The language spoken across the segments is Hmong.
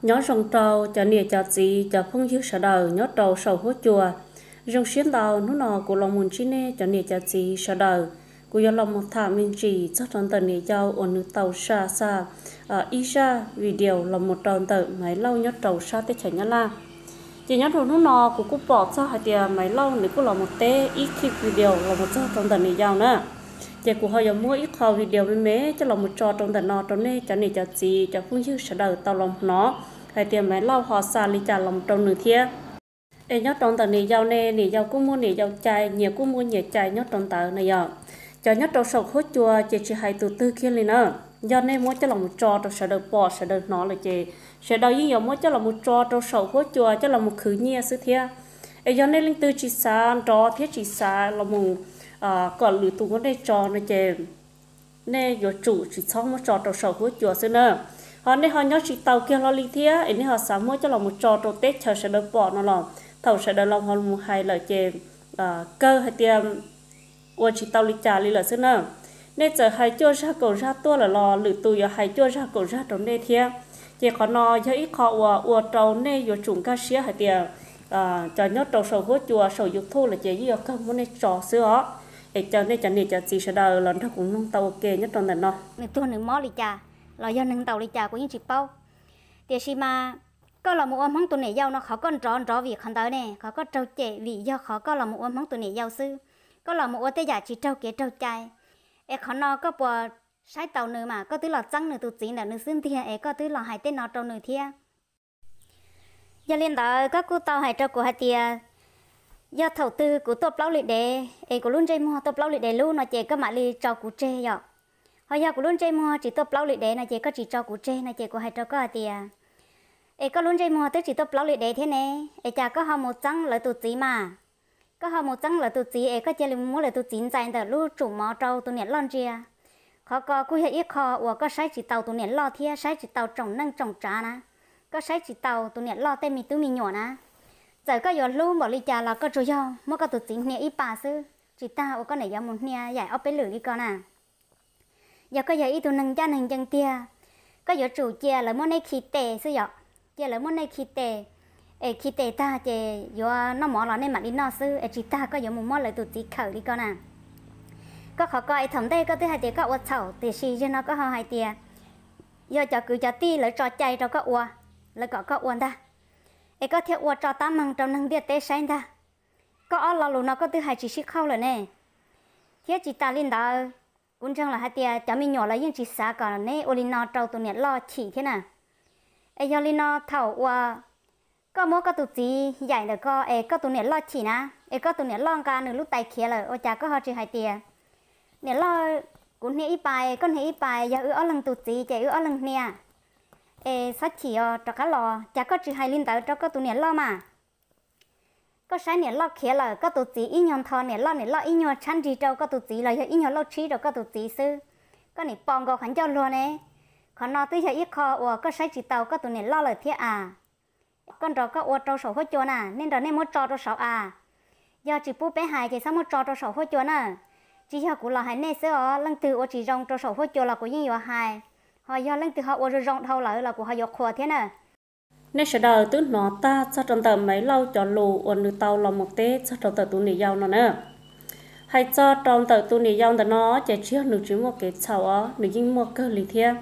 Nyob zoo rau cov niam cov txiv cov phooj ywg sawv daws nyob rau saum huab cua. Zoo siab ntau hnub no kuv los mus ntsib nej cov niam cov txiv sawv daws. Kuv yuav los mus tham me ntsis txog rau ntawm niam yau uas nws tau xa xa ib zaj video los mus rau ntawm Maiv Lauj nyob rau sab teb chaws Nyab Laj. Ces nyob rau hnub no kuv kuj pom txog hais tias Maiv Lauj nws kuj los mus teb ib clip video los mus txog rau ntawm niam yau na. Ces kuv ho yuav muab ib qho video me me coj los mus tso rau ntawm no rau nej cov niam cov txiv cov phooj ywg sawv daws tau los hnov hais tias Maiv Lauj ho xa li cas los mus rau nws thiab. Es nyob rau ntawm niam yau ne, niam yau kuj muaj niam yau cai, nyias kuj muaj nyias cai nyob rau ntawd na yom. Cov nyob rau saum huab cua ces tsis hais tus twg kiag li na. Yog nej muab coj los mus tso rau sawv daws pom sawv daws hnov lawm ces sawv daws yeej yuav muab coj los mus tso rau saum huab cua coj los mus khwv nyiaj xwb thiab. Es yog nej leej twg tsis xav nrov thiab tsis xav los mus kom lwm tus muab nej tso no ces nej yuav tsum tsis txhob muab tso rau saum huab cua xwb na. Ho nej ho nyob tsis tau kiag hlo li thiab es nej ho xav muab coj los mus tso rau teb chaws sawv daws pom no los thaum sawv daws los ho mus hais lawm ces kawg hais tias ua tsis tau li cas li lawm xwb na. Nej txawm hais cuaj zaj kaum zaj tuaj lawm los lwm tus yuav hais cuaj zaj kaum zaj rau nej thiab. Ces qhov no yog ib qho uas ua rau nej yuav tsum nkag siab hais tias cov nyob rau saum huab cua saum YouTube lawm ces yeej yuav kawg muab nej tso xwb os. Es caw nej cov niam cov txiv sawv daws los nrog kuv mloog tau ua ke nyob rau ntawm no. Nws tuag nws mob li cas los yog neeg ntaus li cas kuv yeej tsis paub. Tiam sis mas koj los mus ua Hmoob tus niam yau no qhov koj nrov nrov vim qhov ntawd ne, qhov koj raug cem vim yog qhov koj los mus ua Hmoob tus niam yau xwb. Koj los mus ua tej yam tsis raug kev raug cai. Es qhov no koj puas saib taus nws mas koj twb los txeeb nws tus txiv ntawm nws xwb ntiag es koj twb los hais tej no rau nws thiab. Yog li ntawd koj kuj tau hais rau kuv hais tias yog thaum twg kuv tuaj plaub li dev es kuv lub ntsej muag tuaj plaub li dev lub no ces koj mam li tso kuv tseg yom. Ho yog kuv lub ntsej muag tsis tuaj plaub li dev no ces koj tsis tso kuv tseg no ces kuv hais rau koj hais tias es koj lub ntsej muag twb tsis tuaj plaub li dev thiab ne, es cas koj ho mus txeeb lawv tus txiv mas? Koj ho mus txeeb lawv tus txiv es koj cia li muab lawv tus txiv ntxais ntawm lub tsum mov rau tus niam loj ntsia. Qhov ko kuj yog ib qho uas koj saib tsis taus tus niam loj thiab saib tsis taus tsoom neej tsoom tsav na. Koj saib tsis taus tus niam loj tej me tub me nyuam na. Txawm koj yuav hlub npaum li cas los koj tsuas yog muab koj tus txiv hnia ib pas xwb, tsis tas uas koj niam yuav mus hnia yaim ob peb lwm li ko na. Yog koj yog ib tug neeg ncaj neeg ncees tiag, koj yuav tsum cia lawv muab neb khi tes xwb yom. Cia lawv muab nej khi tes, es khi tes tag ces yuav noj mov los nej mam li noj xwb, es tsis tas koj yuav mus muab lawv tus txiv khawm li ko na. Koj qhov ko es thaum ntej koj twb hais tias koj ua txhaum, tiam sis yog no koj ho hais tias yog cov kwv cov tij lawv tso cai rau koj ua, lawv kom koj ua ntag, es koj thiaj ua tso tab meeg rau neeg ntiaj teb saib ntag. Koj ob lo lus no koj twb hais tsis sib qhauj lawm ne. Thiab tsis tas li ntawd, kuv ntseeg lawm hais tias cov me nyuam los yeej tsis xav kom neb ua li no rau tus niam loj chim thiab na. Es yog li no thaum uas koj muab koj tus txiv yaim ntawm ko es koj tus niam loj chim na, es koj tus niam loj nqa nws lub tais khiav lawm ua cas koj ho tsis hais tias niam loj, kuv hnia ib pas, koj hnia ib pas, yog wb ob leeg tus txiv ces wb ob leeg hnia, es txhob chim os, rov qab los. Cas koj tsis hais li ntawd rau koj tus niam loj mas? Koj saib niam loj khiav lawm, koj tus txiv ib nyuag ntho niam loj, niam loj ib nyuag tshab nrig rau koj tus txiv los yog ib nyuag lauj tshib rau koj tus txiv xwb, koj nim pom nkaus qhov ncauj luag ne. Qhov no twb yog ib qho uas koj saib tsis taus koj tus niam loj lawm thiab as. Koj nrog koj ua rau saum huab cua na, nej nrog nej muab tso rau saum as. Yog tsis pub peb hais ces txhob muab tso rau saum huab cua na. Tsis yog kuv los hais nej xwb os, leej twg ua tsis zoo rau saum huab cua los kuv yeej yuav hais, ho yog leej twg ho ua zoo zoo dhau lawm los kuv ho yuav qhuas thiab na. Nej sawv daws twb hnov tag txog rau ntawm Maiv Lauj cov lus uas nws tau los mus teb txog rau ntawm tus niam yau no na. Hais txog rau ntawm tus niam yau ntawm no ces tsis yog nws tsis muaj kev txhaum os, nws yeej muaj kawg li thiab.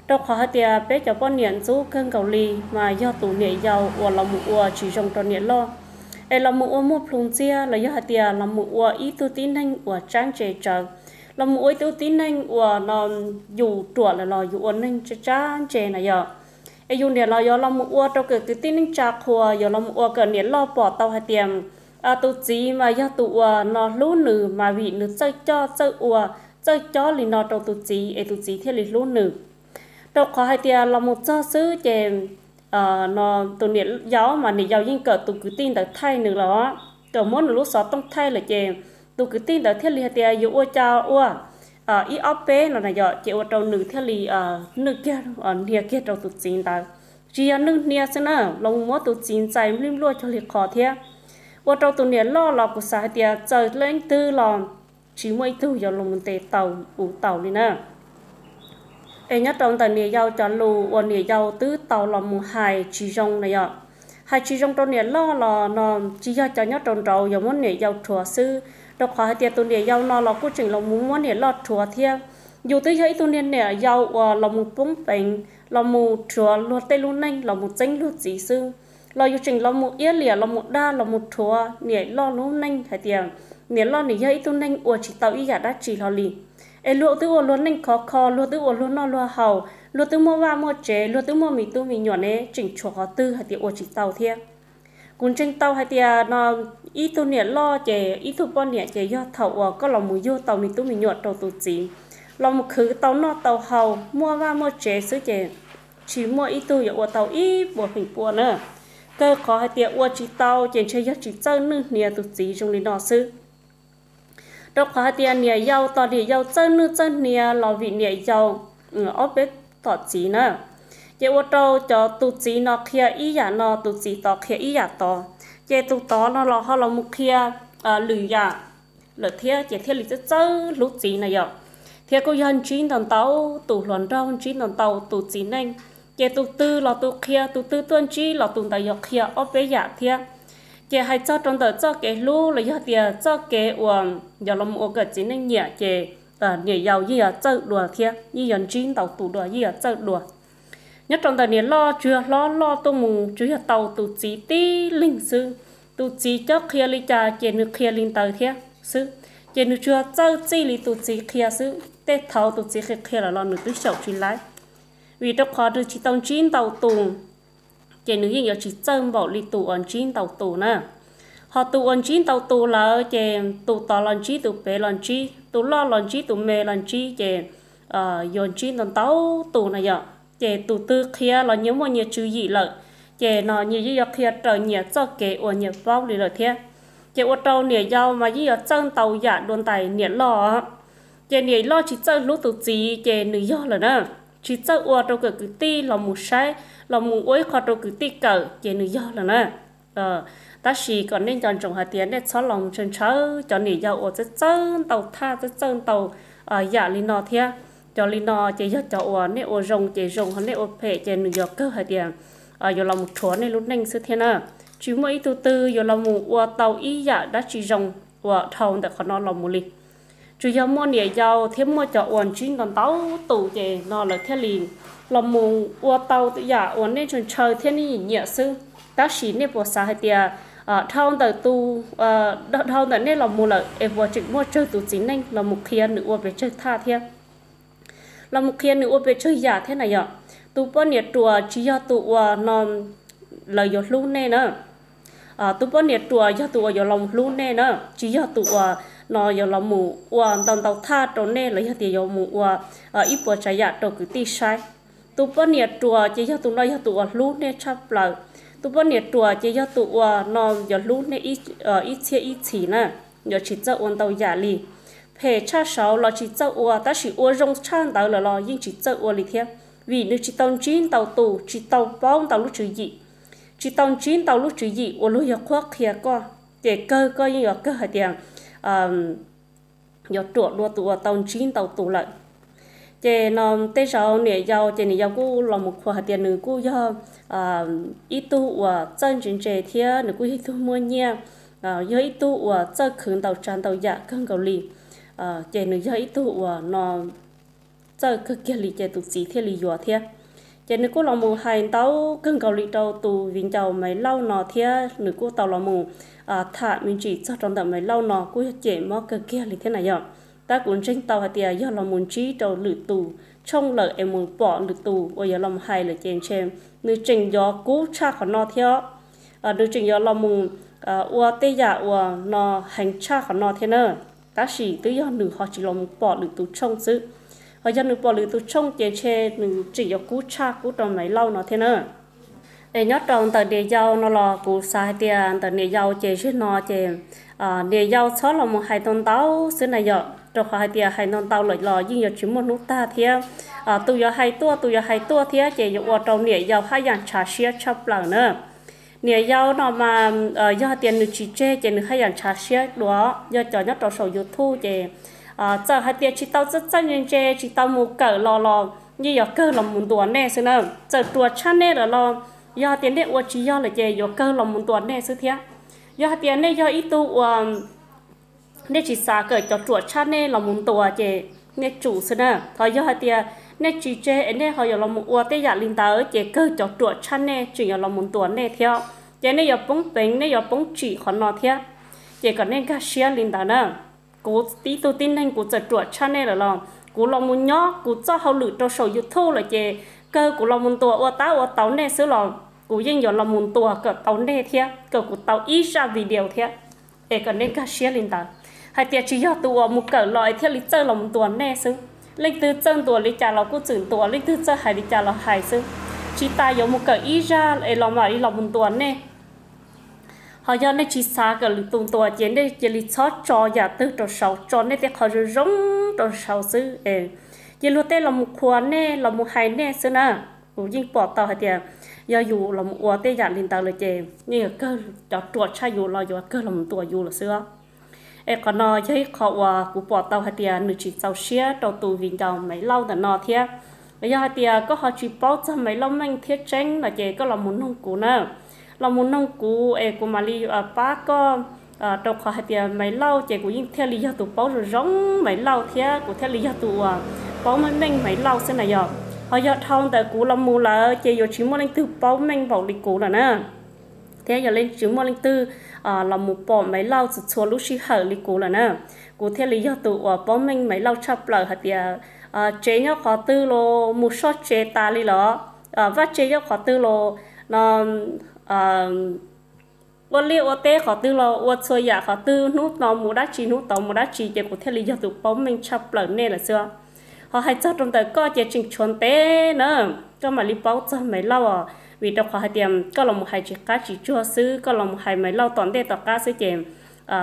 Rau qhov hais tias peb cov poj niam ntxub kawg nkaus li mas yog tus niam yau uas los mus ua tsis zoo rau niam loj, es los mus ua muaj plhus ntxiag los yog hais tias los mus ua ib tug tib neeg uas tsab ntse tsawv, los mus ua ib tug tib neeg uas no yus ruam lawm los yus ua neeg tsab ntse na yom. Es yus niam los yuav los mus ua rau kom kwv tij neej tsa qhuas, yuav los mus ua kom niam loj pom tau hais tias tus txiv mas yog tus uas no hlub nws mas vim nws txawj coj txawj ua, txawj cob li no rau tus txiv es tus txiv thiaj li hlub nws. Rau qhov hais tias los mus txog xwb ces no tus niam yau mas niam yau yeej kawm tus kwv tij ntawd thaij nws los, kawm muab nws lub xov tooj thaij lawm ces tus kwv tij ntawd thiaj li hais tias yuav ua cas ua ib ob peb no na yom, ces ua rau nws thiaj li nwj kiag, hnia kiag rau tus txiv ntawd. Tsis yog nwj hnia xwb na, los muab tus txiv ntxais nplij npluaj cuag li qhov thiab. Ua rau tus niam loj los kuv xav hais tias txawm leej twg los tsis muaj ib tug yuav los mus ntes taus ua taus li na. Es nyob rau ntawm niam yau cov lus uas niam yau twb tau los mus hais tsis zoo na yom, hais tsis zoo rau niam loj los no tsis yog cov nyob rau nraud yuav muab niam yau rhuav xwb, rau qhov hais tias tus niam yau no los kuj tseem los mus muab niam loj rhuav thiab. Yus twb yog ib tug niag niam yau uas los mus poob peev, los mus rhuav luag tej lub neej, los mus txeeb luag txiv xwb, los yus tseem los mus iab liam los mus dag los mus rhuav niam loj lub neej hais tias niam loj nws yog ib tug neeg ua tsis tau ib yam dab tsi hlo li. Es luag twb ua luag neej khov kho, luag twb ua luag noj luag haus, luag twb muaj vaj muaj tsev, luag twb muaj me tub me nyuam ne, tseem tshuav qhov twg hais tias ua tsis tau thiab. Kuv ntseeg tau hais tias no ib tug niam loj ces ib tug poj niam ces yog thaum uas koj los mus yug tau me tub me nyuam rau tus txiv, los mus khwv tau noj tau haus muaj vaj muaj tsev xwb ces tsis muaj ib tug yuav ua tau ib puas feem pua na. Kawg qhov hais tias ua tsis tau ces ntshe yog tsis txawj nwj hnia tus txiv zoo li no xwb. Rau qhov hais tias niam yau tos niam yau txawj nwj txawj hnia los vim niam yau ob peb tom txiv na, ces ua rau cov tus txiv no qhia ib yam no, tus txiv tod qhia ib yam tod, ces tus tod no los ho los mus qhia lwm yam lawm thiab, ces thiaj li txawj txawj hlub txiv na yom. Thiab kuj yog ntsib ntau ntau tus hluas nraug, ntsib ntau ntau tus txiv neej, ces tus twg los tus qhia, tus twg tuaj ntsib los tus ntawd yuav qhia ob peb yam thiab. Ces hais txog rau ntawm txoj kev hlub los yog tias txoj kev uas yog los mus ua kom txiv neej nyiam ces niam yau yeej yuav txawj dua thiab, yeej yuav ntsib ntau tus dua, yeej yuav txawj dua. Nyob rau ntawm niam loj tsuas yog hlob loj tuaj mus tsuas yog tau tus txiv tib leeg xwb. Tus txiv cob qhia li cas ces nws qhia li ntawd thiab xwb. Ces nws tsuas yog txawj txij li tus txiv qhia xwb, tej thaum tus txiv qhia qhia lawm los nws twb xyaum tsis laib. Vim rau qhov nws tsis tau ntsib ntau tus, ces nws yeej yuav tsis txawj npaum li tus uas ntsib ntau tus na. Ho tus uas ntsib ntau tus lawm ces tus tod los ntsib, tus pem los ntsib, tus loj los ntsib, tus me los ntsib, ces yuav ntsib ntau ntau tus na yom. Ces tus twg qhia los nyias muaj nyias tswv yim lawm, ces no nyias yeej yuav qhia raws nyias txoj kev uas nyias paub li lawm thiab. Ces ua rau niam yau mas yeej yuav txawj ntau yam dua ntais niam loj. Ces niam loj tsis txawj hlub tus txiv ces nws yog lawm na, tsis txawj ua rau kom kwv tij los mus saib, los mus ua ib qho rau kwv tij kawm ces nws yog lawm na. Tab sis kom nej nco ntsoov hais tias nej txhob los ntshaw ntshaw cov niam yau uas txawj txawj ntau thaj, txawj txawj ntau yam li no thiab. Cov li no ces yog cov uas nej ua zoo ces zoo, ho nej ua phem ces nws yuav kawg hais tias yuav los mus rhuav nej lub neej xwb thiab na. Tsis muaj ib tug twg yuav los mus ua tau ib yam dab tsi zoo uas dhau ntawm qhov no los mus li. Tsuas yog muaj niam yau thiab muaj cov uas ntsib ntau ntau tus ces no lawv thiaj li los mus ua tau yam uas nej ntshaw ntshaw thiab nej nyiam nyiam xwb. Tab sis nej puas xav hais tias dhau ntawm tus, dhau ntawm nej los mus lawm es puas tseem muaj tsawg tus txiv neej los mus qhia nws ua pes tsawg thaj thiab, los mus qhia nws ua pes tsawg yam thiab na yom? Tus poj niam ruam tsis yog tus uas no lawv yuav hlub nej na. Tus poj niam ruam yog tus uas yuav los hlub nej na, tsis yog tus uas no yuav los mus ua ntau ntau thaj rau nej los yog tias yuav mus ua ib puas tsav yam rau kwv tij saib. Tus poj niam ruam ces yog tus no yog tus uas hlub nej tshaj plaws. Tus poj niam ruam ces yog tus uas no yuav hlub nej ib txhiab ib txhis na, yuav tsis txawj ua ntau yam li. Phem tshaj saud los tsis txawj ua, tab sis ua zoo tshaj ntawd lawm los yeej tsis txawj ua li thiab. Vim nws tsis tau ntsib ntau tus, tsis tau paub ntau lub tswv yim, tsis tau ntsib ntau lub tswv yim uas luag yog qhuab qhia koj, ces kawg koj yeej yuav kawg hais tias yuav ruam dua tus uas tau ntsib ntau tus lawm. Ces no tej zaum niam yau ces niam yau kuj los mus qhuas hais tias nws kuj yog ib tug uas txawj ntse ntse thiab nws kuj yog ib tug muaj nyiaj, yog ib tug uas txawj khwv ntau tsav ntau yam kawg nkaus li. Ces nws yog ib tug uas no txawj kawg kiag li ces tus txiv thiaj li yuav thiab. Ces nws kuj los mus hais ntau kawg nkaus li rau tus viv ncaus Maiv Lauj no thiab nws kuj tau los mus tham me ntsis txog rau ntawm Maiv Lauj no kuj yog cem mob kawg kiag li thiab na yom. Tab kuv ntseeg tau hais tias yog los mus ntsib rau lwm tus tshooj lawm es mus pom lwm tus uas yuav los mus hais lawm ces ntshe nws tseem yuav kub tshaj qhov no thiab. Nws tseem yuav los mus ua tej yam uas no heev tshaj qhov no thiab na. Tab sis twb yog nws ho tsis los mus pom lwm tus tshooj xwb. Ho yog nws pom lwm tus tshooj ces ntshe nws tseem yuav kub tshaj kub rau Maiv Lauj no thiab na. Es nyob rau ntawm niam yau no los kuv xav hais tias ntawm niam yau ces zaum no ces niam yau txhob los mus hais ntau ntau xwb na yom, rau qhov hais tias hais ntau ntau lawm los yeej yuav tsis muaj hnub tag thiab. Tus yuav hais tuaj, tus yuav hais tuaj thiab ces yuav ua rau niam yau haj yam ntshav siab tshaj plaws na. Niam yau no mas yog hais tias nws tsis tseg ces nws haj yam ntshav siab dua. Yog cov nyob rau saum YouTube ces txawm hais tias tsis tau txawj txawj ntse ntse, tsis tau mus kawm los los yeej yuav kawg los mus ntuas nej xwb na. Txawm ruam tshaj nej lawm los yog hais tias nej ua tsis yog lawm ces yuav kawg los mus ntuas nej xwb thiab. Yog hais tias nej yog ib tug uas nej tsis xav kom cov ruam tshaj nej los mus ntuas ces nej tsum xwb na. Ho yog hais tias nej tsis tseg es nej ho yuav los mus ua tej yam li ntawd ces kawg cov ruam tshaj nej tseem yuav los mus ntuas nej thiab. Ces nej yuav poob peev, nej yuav poob tsim qhov no thiab. Ces kom nej nkag siab li ntawd na. Kuv ib tug tib neeg kuv txawm ruam tshaj nej lawm los kuv los mus nyob kuv txoj hauj lwm rau saum YouTube lawm ces kawg kuv los mus ntuas ua tab ua tau nej xwb los kuv yeej yuav los mus ntuas kom tau nej thiab, kom kuv tau ib zaj video thiab. Es kom nej nkag siab li ntawd, hais tias tsis yog tus uas mus kawm los es thiaj li txawj los mus ntuas nej xwb. Leej twg txawj ntuas li cas los kuj txwm ntuas, leej twg txawj hais li cas los hais xwb. Tsis tas yuav mus kawm ib zaj es los mam li los mus ntuas nej. Ho yog nej tsis xav kom lwm tus ntuas ces nej cia li txhob tso yam twg rau saud, tso nej tej qhov zoo zoo rau saud xwb. Cia luag tej los mus qhuas nej, los mus hais nej xwb na. Kuv yeej pom tau hais tias yog yus los mus ua tej yam li ntawd lawm ces yeej yuav kawg, cov ruam tshaj yus los yuav kawg los mus ntuas yus lawm xwb. Es qhov no yog ib qho uas kuv pom tau hais tias nws tsis txaus siab rau tus viv ncaus Maiv Lauj ntawm no thiab. Yog hais tias koj ho tsis paub txog Maiv Lauj meej thiab tseeb no ces koj los mus noog kuv na. Los mus noog kuv es kuv mam li pab koj, rau qhov hais tias Maiv Lauj ces kuv yeej thiaj li yog tus paub zoo zoo Maiv Lauj thiab kuv thiaj li yog tus uas paub meej meej Maiv Lauj xwb na yog. Ho yog dhau ntawm kuv los mus lawm ces yuav tsis muaj leej twg paub meej npaum li kuv lawm na. Thiab yog leej tsis muaj leej twg los mus pom Maiv Lauj txhua txhua lub sij hawm li kuv lawm na. Kuv thiaj li yog tus uas paub meej Maiv Lauj tshaj plaws hais tias tsev nyob qhov twg los mus soj tsev tas li los, vaj tsev nyob qhov twg los no, ua liaj ua teb qhov twg los ua txhua yam qhov twg, hnub no mus dab tsi hnub tod mus dab tsi ces kuv thiaj li yog tus paub meej tshaj plaws nej lawm xwb. Ho hais txog rau ntawm koj ces tseem tshuav ntev na, koj mam li paub txog Maiv Lauj os, vim rau qhov hais tias koj los mus hais tsis qab tsis tsuag xwb, koj los mus hais Maiv Lauj tom ntej tom qab xwb ces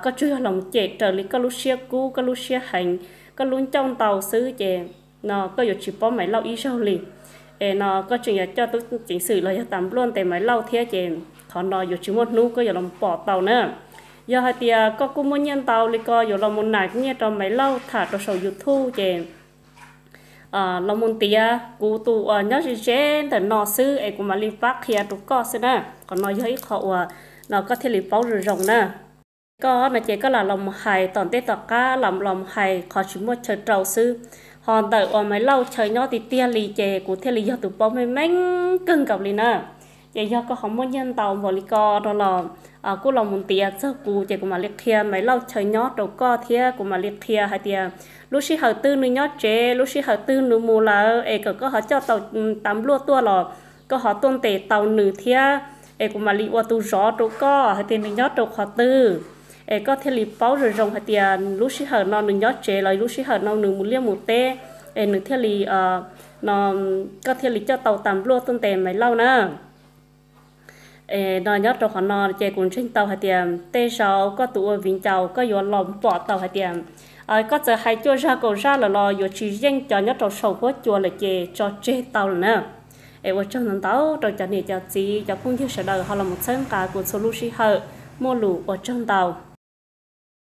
koj tsuas yog los mus cem raws li koj lub siab kub, koj lub siab heev, koj lub ncauj ntau xwb ces no koj yuav tsis paub Maiv Lauj ib zaug li. Es no koj tseem yuav coj tub ceev xwm los yog tas npluaj ntes Maiv Lauj thiab ces qhov no yuav tsis muaj hnub koj yuav los pom tau na. Yog hais tias koj kuj muaj nyiaj ntau li ko yuav los mus nas nyiaj rau Maiv Lauj tham rau saum YouTube ces los mus ntiav kuv tus uas nyob ze ze ntawm no xwb es kuv mam li pab qhia rau koj xwb na. Qhov no yog ib qho uas no koj thiaj li paub zoo zoo na. Koj no ces koj lam los mus hais tom ntej tom qab, lam los mus hais qhov tsis muaj chaw rau xwb. Ho ntawm uas Maiv Lauj chaw nyob tiag tiag li ces kuv thiaj li yog tus paub meej meej kawg nkaus li na. Ces yog koj ho muaj nyiaj ntau npaum li ko no los kuj los mus ntiav txog kuv ces kuv mam li qhia Maiv Lauj chaw nyob rau koj thiab kuv mam li qhia hais tias lub sij hawm twg nws nyob tsev, lub sij hawm twg nws mus lawm es kom koj ho coj tau tas npluaj tuaj los koj ho tuaj ntes tau nws thiab. Es kuv mam li ua tus zov rau koj hais tias nws nyob rau qhov twg, es koj thiaj li paub zoo zoo hais tias lub sij hawm no nws nyob tsev los lub sij hawm no nws mus liaj mus teb, es nws thiaj li no, koj thiaj li coj tau tas npluaj tuaj ntes Maiv Lauj na. Es no nyob rau qhov no ces kuv ntseeg tau hais tias tej zaum koj tus ua viv ncaus koj yuav los pom tau hais tias koj txawm hais cuaj zaj kaum zaj lawm los yuav tsis yeej cov nyob rau saum huab cua lawm ces tso tseg tau lawm na. Es ua tsaug ntau ntau rau cov niam cov txiv cov phooj ywg sawv daws ho los mus txhawb nqa kuv txhua lub sij hawm, muaj lus ua tsaug ntau.